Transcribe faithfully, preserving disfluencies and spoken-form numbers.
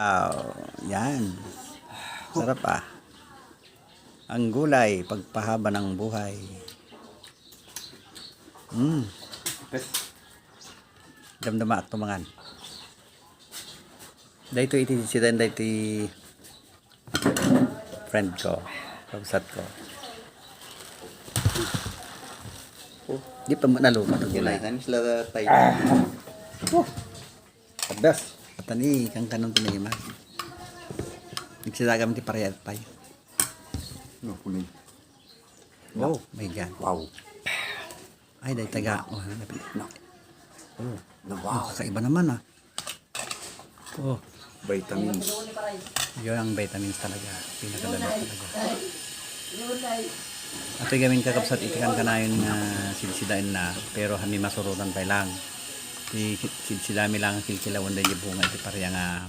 Wow, yan. Sarap ah. Ang gulay, pagpahaba ng buhay. Mm. Damdama ak tumangan. Daytoy iti sida, daytoy friend ko, kabsat ko. Di pa mo naluto to gina. Gulay, tamis la tayo. Oh. The best. Atani, kang kanon to na ima. Nagsisagam ti pare at pay. No, kunin. Oh, my God. Wow. Ay, dahil taga. Oh, napi-, no. Oh, no, wow. Kakaiba naman ah. Oh. Vitamins. Yun ang vitamins talaga. Pinakadami talaga. At gamin kakabsat iti kan kanayon nga sidsidaen na, pero hami masurutan pa lang. Ti sidsidami lang kilkilawan da bunga iti paria nga